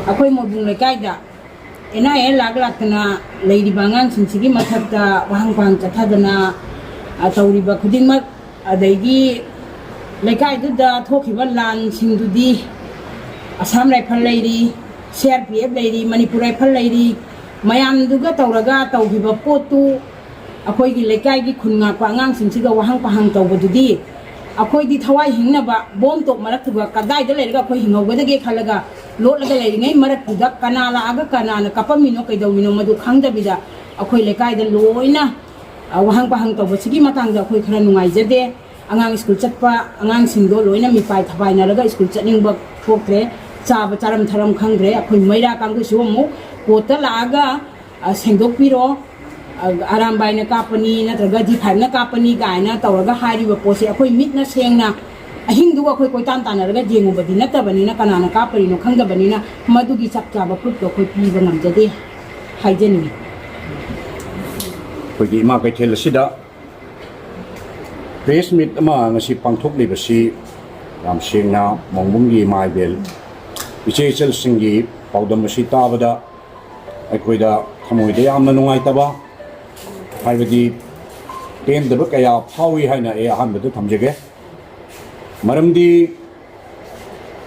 ꯑꯩꯈꯣꯏ ꯃꯣꯡꯕꯨꯡ ꯂꯩꯀꯥꯏꯗ NIA ꯂꯥꯛ ꯂꯥꯛꯇꯅ ꯂꯩꯔꯤꯕ ꯑꯉꯥꯡꯁꯤꯡꯁꯤꯒꯤ ꯃꯊꯛꯇ ꯋꯥꯍꯪ ꯄꯥꯎꯍꯪ ꯆꯠꯊꯗꯅ, ꯑ, ꯇꯧꯔꯤꯕ ꯈꯨꯗꯤꯡꯃꯛ, ꯑꯗꯒꯤ ꯂꯩꯀꯥꯏꯗꯨꯗ ꯊꯣꯛꯈꯤꯕ ꯂꯥꯟꯁꯤꯡꯗꯨꯗꯤ ꯑꯁꯥꯝ ꯔꯥꯏꯐꯜ ꯂꯩꯔꯤ, CRPF ꯂꯩꯔꯤ, ꯃꯅꯤꯄꯨꯔ ꯔꯥꯏꯐꯜ ꯂꯩꯔꯤ, ꯃꯌꯥꯝꯗꯨꯒ ꯇꯧꯔꯒ ꯇꯧꯈꯤꯕ ꯄꯣꯠꯇꯨ ꯑꯩꯈꯣꯏꯒꯤ ꯂꯩꯀꯥꯏꯒꯤ ꯈꯨꯟ ꯉꯥꯛꯄ ꯑꯉꯥꯡꯁꯤꯡꯁꯤꯒ ꯋꯥꯍꯪ ꯄꯥꯍꯪ ꯇꯧꯕꯗꯨꯗꯤ ꯑꯩꯈꯣꯏꯗꯤ ꯊꯋꯥꯏ ꯍꯤꯡꯅꯕ ꯕꯣꯝ ꯇꯣꯞ ꯃꯔꯛꯇꯨꯒ ꯀꯗꯥꯏꯗ ꯂꯩꯔꯒ ꯑꯩꯈꯣꯏ ꯍꯤꯡꯍꯧꯒꯗꯒꯦ ꯈꯜꯂꯒ ꯂꯣꯠꯂꯒ ꯂꯩꯔꯤꯉꯩ ꯃꯔꯛꯇꯨꯗ ꯀꯅꯥ ꯂꯥꯛꯑꯒ ꯀꯅꯥꯅ ꯀꯥꯞꯄꯝꯃꯤꯅꯣ ꯀꯩꯗꯧꯃꯤꯅꯣ ꯃꯗꯨ ꯈꯪꯗꯕꯤꯗ ꯑꯩꯈꯣꯏ ꯂꯩꯀꯥꯏꯗ ꯂꯣꯏꯅ, ꯑ, ꯋꯥꯍꯪ ꯄꯥꯍꯪ ꯇꯧꯕꯁꯤꯒꯤ ꯃꯇꯥꯡꯗ ꯑꯩꯈꯣꯏ ꯈꯔ ꯅꯨꯡꯉꯥꯏꯖꯗꯦ꯫ ꯑꯉꯥꯡ ꯁ꯭ꯀꯨꯜ ꯆꯠꯄ ꯑꯉꯥꯡꯁꯤꯡꯗꯣ ꯂꯣꯏꯅ ꯃꯤꯄꯥꯏ ꯊꯕꯥꯏꯅꯔꯒ ꯁ꯭ꯀꯨꯜ ꯆꯠꯅꯤꯡꯕ ꯊꯣꯛꯇ꯭ꯔꯦ꯫ ꯆꯥꯕ ꯆꯥꯔꯝ ꯊꯛꯔꯝ ꯈꯪꯗ꯭ꯔꯦ꯫ ꯑꯩꯈꯣꯏ ꯃꯩꯔꯥ ꯀꯥꯡꯕꯨꯁꯨ ꯑꯃꯨꯛ ꯀꯣꯔꯠꯇ ꯂꯥꯛꯑꯒ, ꯑ, ꯁꯦꯡꯗꯣꯛꯄꯤꯔꯣ, ꯑ, ꯑꯔꯥꯝꯕꯥꯏꯅ ꯀꯥꯞꯄꯅꯤ ꯅꯠꯇ꯭ꯔꯒ D fiveꯅ ꯀꯥꯞꯄꯅꯤ ꯀꯥꯏꯅ ꯇꯧꯔꯒ ꯍꯥꯏꯔꯤꯕ ꯄꯣꯠꯁꯦ ꯑꯩꯈꯣꯏ ꯃꯤꯠꯅ ꯁꯦꯡꯅ ꯑꯍꯤꯡꯗꯨꯒ ꯑꯩꯈꯣꯏ ꯀꯣꯏꯇꯥꯟ ꯇꯥꯟꯅꯔꯒ ꯌꯦꯡꯉꯨꯕꯗꯤ ꯅꯠꯇꯕꯅꯤꯅ, ꯀꯅꯥꯅ ꯀꯥꯞꯄꯔꯤꯅꯣ ꯈꯪꯗꯕꯅꯤꯅ ꯃꯗꯨꯒꯤ ꯆꯞ ꯆꯥꯕ proofꯇꯣ ꯑꯩꯈꯣꯏ ꯄꯤꯕ ꯉꯝꯖꯗꯦ ꯍꯥꯏꯖꯅꯤꯡꯉꯤ꯫ ꯑꯩꯈꯣꯏꯒꯤ ꯏꯃꯥ ꯀꯩꯊꯦꯜ ꯑꯁꯤꯗ press meet ꯑꯃ ꯉꯁꯤ ꯄꯥꯡꯊꯣꯛꯂꯤꯕꯁꯤ ꯌꯥꯝ ꯁꯦꯡꯅ ꯃꯣꯡꯕꯨꯡꯒꯤ ꯏꯃꯥ ꯏꯕꯦꯜ ꯏꯆꯦ ꯏꯆꯜꯁꯤꯡꯒꯤ ꯄꯥꯎꯗꯝ ꯑꯁꯤ ꯇꯥꯕꯗ ꯑꯩꯈꯣꯏꯗ ꯊꯃꯣꯏꯗ ꯌꯥꯝꯅ ꯅꯨꯡꯉꯥꯏꯇꯕ, ꯍꯥꯏꯕꯗꯤ ꯄꯦꯟꯗꯕ ꯀꯌꯥ ꯐꯥꯎꯏ ꯍꯥꯏꯅ ꯑꯩ ꯑꯍꯥꯟꯕꯗ ꯊꯝꯖꯒꯦ꯫ ꯃꯔꯝꯗꯤ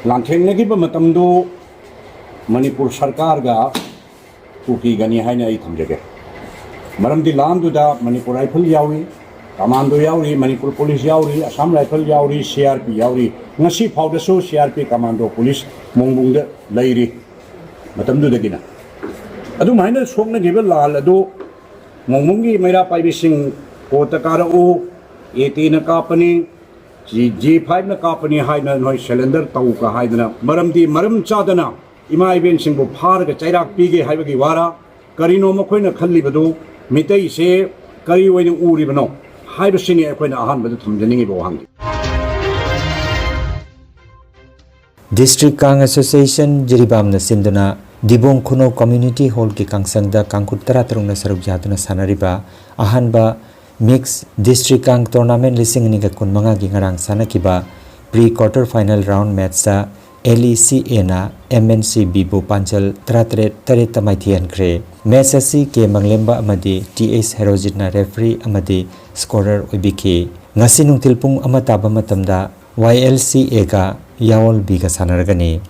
ꯂꯥꯟꯊꯦꯡꯅꯈꯤꯕ ꯃꯇꯝꯗꯨ ꯃꯅꯤꯄꯨꯔ ꯁꯔꯀꯥꯔꯒ ꯀꯨꯀꯤꯒꯅꯤ ꯍꯥꯏꯅ ꯑꯩ ꯊꯝꯖꯒꯦ꯫ ꯃꯔꯝꯗꯤ ꯂꯥꯟꯗꯨꯗ ꯃꯅꯤꯄꯨꯔ ꯔꯥꯏꯐꯜ ꯌꯥꯎꯔꯤ, ꯀꯃꯥꯟꯗꯣ ꯌꯥꯎꯔꯤ, ꯃꯅꯤꯄꯨꯔ ꯄꯨꯂꯤꯁ ꯌꯥꯎꯔꯤ, ꯑꯁꯥꯝ ꯔꯥꯏꯐꯜ ꯌꯥꯎꯔꯤ, ꯁꯤ ꯑꯥꯔ ꯄꯤ ꯌꯥꯎꯔꯤ꯫ ꯉꯁꯤ ꯐꯥꯎꯗꯁꯨ C R P commando police ꯃꯣꯡꯕꯨꯡꯗ ꯂꯩꯔꯤ꯫ ꯃꯇꯝꯗꯨꯗꯒꯤꯅ ꯑꯗꯨꯃꯥꯏꯅ ꯁꯣꯛꯅꯈꯤꯕ ꯂꯥꯜ ꯑꯗꯨ ꯃꯣꯡꯕꯨꯡꯒꯤ ꯃꯩꯔꯥ ꯄꯥꯏꯕꯤꯁꯤꯡ ꯀꯣꯔꯠꯇ ꯀꯥꯔꯛꯎ, ꯑꯦ ꯇꯤꯅ ꯀꯥꯞꯄꯅꯤ, ꯖꯤ ꯖꯤ ꯐꯥꯏꯚꯅ ꯀꯥꯞꯄꯅꯤ ꯍꯥꯏꯅ ꯅꯣꯏ ꯁꯔꯦꯟꯗꯔ ꯇꯧꯒ ꯍꯥꯏꯗꯅ, ꯃꯔꯝꯗꯤ ꯃꯔꯝ ꯆꯥꯗꯅ ꯏꯃꯥ ꯏꯕꯦꯟꯁꯤꯡꯕꯨ ꯐꯥꯔꯒ ꯆꯩꯔꯥꯛ ꯄꯤꯒꯦ ꯍꯥꯏꯕꯒꯤ ꯋꯥꯔꯥ꯫ ꯀꯔꯤꯅꯣ ꯃꯈꯣꯏꯅ ꯈꯜꯂꯤꯕꯗꯨ? ꯃꯤꯇꯩꯁꯦ ꯀꯔꯤ ꯑꯣꯏꯅ ꯎꯔꯤꯕꯅꯣ ꯍꯥꯏꯕꯁꯤꯅꯤ ꯑꯩꯈꯣꯏꯅ ꯑꯍꯥꯟꯕꯗ ꯊꯝꯖꯅꯤꯡꯉꯤꯕ ꯋꯥꯍꯪꯗꯤ꯫ District Kang Association ꯖꯤꯔꯤꯕꯥꯝꯅ ꯁꯤꯟꯗꯨꯅ ꯗꯤꯕꯣꯡ ꯈꯨꯅꯧ Community Hallꯒꯤ ꯀꯥꯡꯁꯪꯗ ꯀꯥꯡꯈꯨꯠ ꯇꯔꯥꯇꯔꯨꯛꯅ ꯁꯔꯨꯛ ꯌꯥꯗꯨꯅ ꯁꯥꯟꯅꯔꯤꯕ ꯑꯍꯥꯟꯕ Mix District Kang Tournament ꯂꯤꯁꯤꯡ ꯑꯅꯤꯒ ꯀꯨꯟꯃꯉꯥꯒꯤ ꯉꯔꯥꯡ ꯁꯥꯟꯅꯈꯤꯕ pre quarter final round matchꯇ LECAꯅ MNCBꯕꯨ ꯄꯥꯟꯖꯜ ꯇꯔꯥꯇꯔꯦꯠ ꯇꯔꯦꯠꯇ ꯃꯥꯏꯊꯤꯍꯟꯈ꯭ꯔꯦ꯫ Match ꯑꯁꯤ ꯀꯦ ꯃꯪꯂꯦꯝꯕ ꯑꯃꯗꯤ ꯇꯤ ꯑꯦꯁ ꯍꯦꯔꯣꯖꯤꯠꯅ referee ꯑꯃꯗꯤ scorer ꯑꯣꯏꯕꯤꯈꯤ꯫ ꯉꯁꯤ ꯅꯨꯡꯊꯤꯜ ꯄꯨꯡ ꯑꯃ ꯇꯥꯕ ꯃꯇꯝꯗ YLCAꯒ ꯌꯥꯑꯣꯜ Bꯒ ꯁꯥꯟꯅꯔꯒꯅꯤ꯫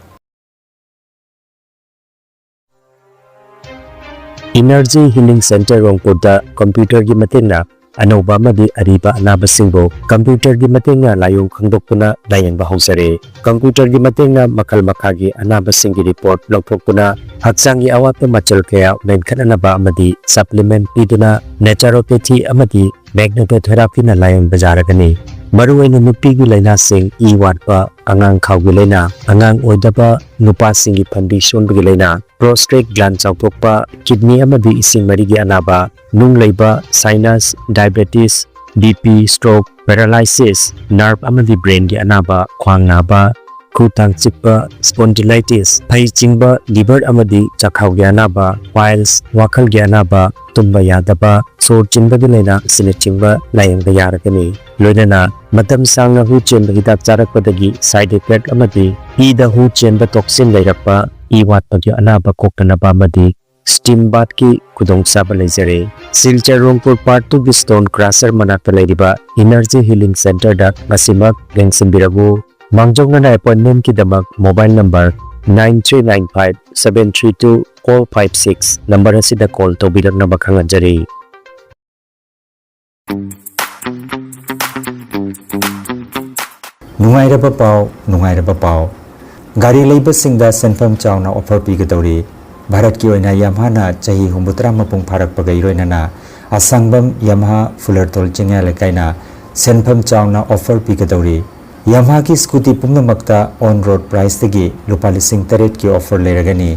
Energy Healing Center ꯔꯣꯡꯄꯨꯔꯗ ꯀꯝꯄ꯭ꯌꯨꯇꯔꯒꯤ ꯃꯇꯦꯡꯅ ꯑꯅꯧꯕ ꯑꯃꯗꯤ ꯑꯔꯤꯕ ꯑꯅꯥꯕꯁꯤꯡꯕꯨ ꯀꯝꯄ꯭ꯌꯨꯇꯔꯒꯤ ꯃꯇꯦꯡꯅ ꯂꯥꯏꯑꯣꯡ ꯈꯪꯗꯣꯛꯇꯨꯅ ꯂꯥꯌꯦꯡꯕ ꯍꯧꯖꯔꯦ꯫ ꯀꯝꯄ꯭ꯌꯨꯇꯔꯒꯤ ꯃꯇꯦꯡꯅ ꯃꯈꯜ ꯃꯈꯥꯒꯤ ꯑꯅꯥꯕꯁꯤꯡꯒꯤ report ꯂꯧꯊꯣꯛꯇꯨꯅ ꯍꯛꯆꯥꯡꯒꯤ ꯑꯋꯥꯠꯄ ꯃꯆꯜ ꯀꯌꯥ ꯃꯦꯟꯈꯠꯅꯅꯕ ꯑꯃꯗꯤ supplement ꯄꯤꯗꯨꯅ naturopathy ꯑꯃꯗꯤ magnetotherapyꯅ ꯂꯥꯌꯦꯡꯕ ꯌꯥꯔꯒꯅꯤ꯫ ꯃꯔꯨꯑꯣꯏꯅ ꯅꯨꯄꯤꯒꯤ ꯂꯥꯏꯅꯥꯁꯤꯡ, ꯏ ꯋꯥꯠꯄ, ꯑꯉꯥꯡ ꯈꯥꯎꯒꯤ ꯂꯥꯏꯅꯥ, ꯑꯉꯥꯡ ꯑꯣꯏꯗꯕ, ꯅꯨꯄꯥꯁꯤꯡꯒꯤ ꯐꯟꯕꯤ ꯁꯣꯟꯕꯒꯤ ꯂꯥꯏꯅꯥ, prostate gland ꯆꯥꯎꯊꯣꯛꯄ, kidney ꯑꯃꯗꯤ ꯏꯁꯤꯡ ꯃꯔꯤꯒꯤ ꯑꯅꯥꯕ, ꯅꯨꯡ ꯂꯩꯕ, sinus, diabetes, BP, stroke, paralysis, nerve ꯑꯃꯗꯤ brainꯒꯤ ꯑꯅꯥꯕ, ꯈ꯭ꯋꯥꯡ ꯅꯥꯕ, ꯈꯨ ꯊꯥꯡ ꯆꯤꯛꯄ, spondylitis, ꯐꯩ ꯆꯤꯡꯕ, liver ꯑꯃꯗꯤ ꯆꯈꯥꯎꯒꯤ ꯑꯅꯥꯕ, piles, ꯋꯥꯈꯜꯒꯤ ꯑꯅꯥꯕ, ꯇꯨꯝꯕ ꯌꯥꯗꯕ, ꯁꯣꯔ ꯆꯤꯟꯕꯒꯤ ꯂꯥꯏꯅꯥ ꯑꯁꯤꯅꯆꯤꯡꯕ ꯂꯥꯌꯦꯡꯕ ꯌꯥꯔꯒꯅꯤ꯫ ꯂꯣꯏꯅꯅ ꯃꯇꯝ ꯁꯥꯡꯅ ꯍꯨ ꯆꯦꯟꯕ ꯍꯤꯗꯥꯛ ꯆꯥꯔꯛꯄꯗꯒꯤ side effect ꯑꯃꯗꯤ ꯏꯗ ꯍꯨ ꯆꯦꯟꯕ toxin ꯂꯩꯔꯛꯄ, ꯏ ꯋꯥꯠꯄꯒꯤ ꯑꯅꯥꯕ ꯀꯣꯛꯇꯅꯕ ꯑꯃꯗꯤ steam bathꯀꯤ ꯈꯨꯗꯣꯡꯆꯥꯕ ꯂꯩꯖꯔꯦ꯫ ꯁꯤꯜꯆꯔ ꯔꯣꯡꯄꯨꯔ Part Twoꯒꯤ stone crusher ꯃꯅꯥꯛꯇ ꯂꯩꯔꯤꯕ Energy Healing Centreꯗ ꯉꯁꯤꯃꯛ ꯂꯦꯡꯁꯤꯟꯕꯤꯔꯛꯎ꯫ ꯃꯥꯡꯖꯧꯅꯅ appointmentꯀꯤꯗꯃꯛ mobile number nine three nine five seven three two four five six number ꯑꯁꯤꯗ call ꯇꯧꯕꯤꯔꯛꯅꯕ ꯈꯪꯍꯟꯖꯔꯤ꯫ ꯅꯨꯡꯉꯥꯏꯔꯕ ꯄꯥꯎ, ꯅꯨꯡꯉꯥꯏꯔꯕ ꯄꯥꯎ꯫ ꯒꯥꯔꯤ ꯂꯩꯕꯁꯤꯡꯗ ꯁꯦꯟꯐꯝ ꯆꯥꯎꯅ offer ꯄꯤꯒꯗꯧꯔꯤ꯫ ꯚꯥꯔꯠꯀꯤ ꯑꯣꯏꯅ Yamahaꯅ ꯆꯍꯤ ꯍꯨꯝꯐꯨꯇꯔꯥ ꯃꯄꯨꯡ ꯐꯥꯔꯛꯄꯒ ꯏꯔꯣꯏꯅꯅ ꯑꯁꯥꯡꯕꯝ Yamaha ꯐꯨꯂꯔꯇꯣꯜ ꯆꯤꯡꯌꯥ ꯂꯩꯀꯥꯏꯅ ꯁꯦꯟꯐꯝ ꯆꯥꯎꯅ offer ꯄꯤꯒꯗꯧꯔꯤ꯫ Yamahaꯒꯤ scooty ꯄꯨꯝꯅꯃꯛꯇ on road priceꯇꯒꯤ ꯂꯨꯄꯥ ꯂꯤꯁꯤꯡ ꯇꯔꯦꯠꯀꯤ offer ꯂꯩꯔꯒꯅꯤ꯫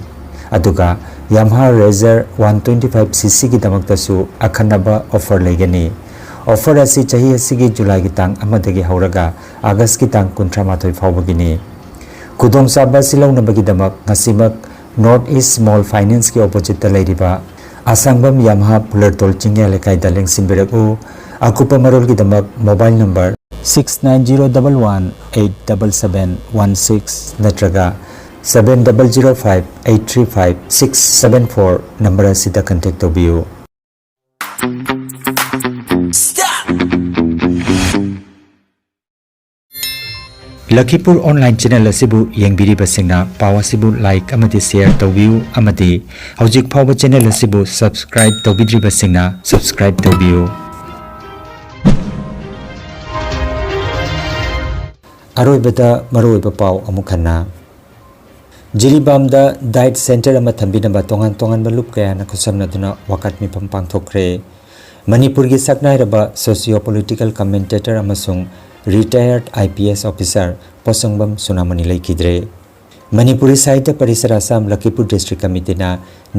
ꯑꯗꯨꯒ Yamaha Razor one twenty five ccꯒꯤꯗꯃꯛꯇꯁꯨ ꯑꯈꯟꯅꯕ offer ꯂꯩꯒꯅꯤ꯫ Offer ꯑꯁꯤ ꯆꯍꯤ ꯑꯁꯤꯒꯤ ꯖꯨꯂꯥꯏꯒꯤ ꯇꯥꯡ ꯑꯃꯗꯒꯤ ꯍꯧꯔꯒ ꯑꯥꯒꯁꯀꯤ ꯇꯥꯡ ꯀꯨꯟꯊ꯭ꯔꯥ ꯃꯥꯊꯣꯏ ꯐꯥꯎꯕꯒꯤꯅꯤ꯫ ꯈꯨꯗꯣꯡꯆꯥꯕ ꯑꯁꯤ ꯂꯧꯅꯕꯒꯤꯗꯃꯛ ꯉꯁꯤꯃꯛ North East Small Financeꯀꯤ oppositeꯇ ꯂꯩꯔꯤꯕ ꯑꯁꯥꯡꯕꯝ Yamaha ꯐꯨꯂꯔꯇꯣꯜ ꯆꯤꯡꯌꯥ ꯂꯩꯀꯥꯏꯗ ꯂꯦꯡꯁꯤꯟꯕꯤꯔꯛꯎ꯫ ꯑꯀꯨꯞꯄ ꯃꯔꯣꯜꯒꯤꯗꯃꯛ mobile number six nine zero double one eight double seven one six ꯅꯠꯇ꯭ꯔꯒ seven double zero five eight three five six seven four number ꯑꯁꯤꯗ contact ꯇꯧꯕꯤꯌꯨ꯫ ꯂꯈꯤꯄꯨꯔ online channel ꯑꯁꯤꯕꯨ ꯌꯦꯡꯕꯤꯔꯤꯕꯁꯤꯡꯅ ꯄꯥꯎ ꯑꯁꯤꯕꯨ like ꯑꯃꯗꯤ share ꯇꯧꯕꯤꯌꯨ ꯑꯃꯗꯤ ꯍꯧꯖꯤꯛ ꯐꯥꯎꯕ channel ꯑꯁꯤꯕꯨ subscribe ꯇꯧꯕꯤꯗ꯭ꯔꯤꯕꯁꯤꯡꯅ subscribe ꯇꯧꯕꯤꯌꯨ꯫ ꯑꯔꯣꯏꯕꯗ ꯃꯔꯨꯑꯣꯏꯕ ꯄꯥꯎ ꯑꯃꯨꯛ ꯍꯟꯅ꯫ ꯖꯤꯔꯤꯕꯥꯝꯗ diet centre ꯑꯃ ꯊꯝꯕꯤꯅꯕ ꯇꯣꯉꯥꯟ ꯇꯣꯉꯥꯟꯕ ꯂꯨꯞ ꯀꯌꯥꯅ ꯈꯨꯠꯁꯝꯅꯗꯨꯅ ꯋꯥꯀꯠ ꯃꯤꯐꯝ ꯄꯥꯡꯊꯣꯛꯈ꯭ꯔꯦ꯫ ꯃꯅꯤꯄꯨꯔꯒꯤ ꯁꯛꯅꯥꯏꯔꯕ socio political commentator ꯑꯃꯁꯨꯡ retired IPS officer ꯄꯣꯠꯁꯪꯕꯝ ꯁꯨꯅꯥꯃꯅꯤ ꯂꯩꯈꯤꯗ꯭ꯔꯦ꯫ ꯃꯅꯤꯄꯨꯔꯤ ꯁꯥꯍꯤꯇ꯭ꯌ ꯄꯔꯤꯁꯔ ꯑꯁꯥꯝ ꯂꯈꯤꯄꯨꯔ district committeeꯅ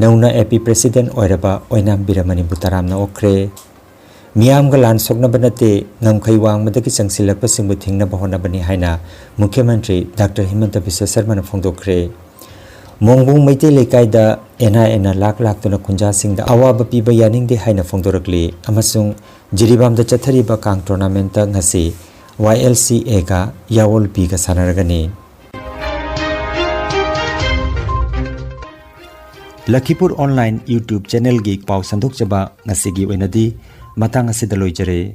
ꯅꯧꯅ AP president ꯑꯣꯏꯔꯕ ꯑꯣꯏꯅꯥꯝ ꯕꯤꯔꯃꯅꯤꯕꯨ ꯇꯔꯥꯝꯅ ꯑꯣꯛꯈ꯭ꯔꯦ꯫ ꯃꯤꯌꯥꯝꯒ ꯂꯥꯟ ꯁꯣꯛꯅꯕ ꯅꯠꯇꯦ, ꯉꯝꯈꯩ ꯋꯥꯡꯃꯗꯒꯤ ꯆꯪꯁꯤꯜꯂꯛꯄꯁꯤꯡꯕꯨ ꯊꯤꯡꯅꯕ ꯍꯣꯠꯅꯕꯅꯤ ꯍꯥꯏꯅ ꯃꯨꯈ꯭ꯌ ꯃꯟꯇ꯭ꯔꯤ ꯗꯥꯛꯇꯔ ꯍꯤꯃꯟꯇ ꯕꯤꯁ꯭ꯋ ꯁꯔꯃꯅ ꯐꯣꯡꯗꯣꯛꯈ꯭ꯔꯦ꯫ ꯃꯣꯡꯕꯨꯡ ꯃꯩꯇꯩ ꯂꯩꯀꯥꯏꯗ NIAꯅ ꯂꯥꯛ ꯂꯥꯛꯇꯨꯅ ꯈꯨꯟꯖꯥꯁꯤꯡꯗ ꯑꯋꯥꯕ ꯄꯤꯕ ꯌꯥꯅꯤꯡꯗꯦ ꯍꯥꯏꯅ ꯐꯣꯡꯗꯣꯔꯛꯂꯤ ꯑꯃꯁꯨꯡ ꯖꯤꯔꯤꯕꯥꯝꯗ ꯆꯠꯊꯔꯤꯕ ꯀꯥꯡ tournamentꯇ ꯉꯁꯤ YLCAꯒ ꯌꯥꯑꯣꯜ Bꯒ ꯁꯥꯟꯅꯔꯒꯅꯤ꯫ ꯂꯈꯤꯄꯨꯔ ꯑꯣꯟꯂꯥꯏꯟ YouTube ꯆꯦꯅꯦꯜꯒꯤ ꯄꯥꯎ ꯁꯟꯗꯣꯛꯆꯕ ꯉꯁꯤꯒꯤ ꯑꯣꯏꯅꯗꯤ ꯃꯇꯥꯡ ꯑꯁꯤꯗ ꯂꯣꯏꯖꯔꯦ꯫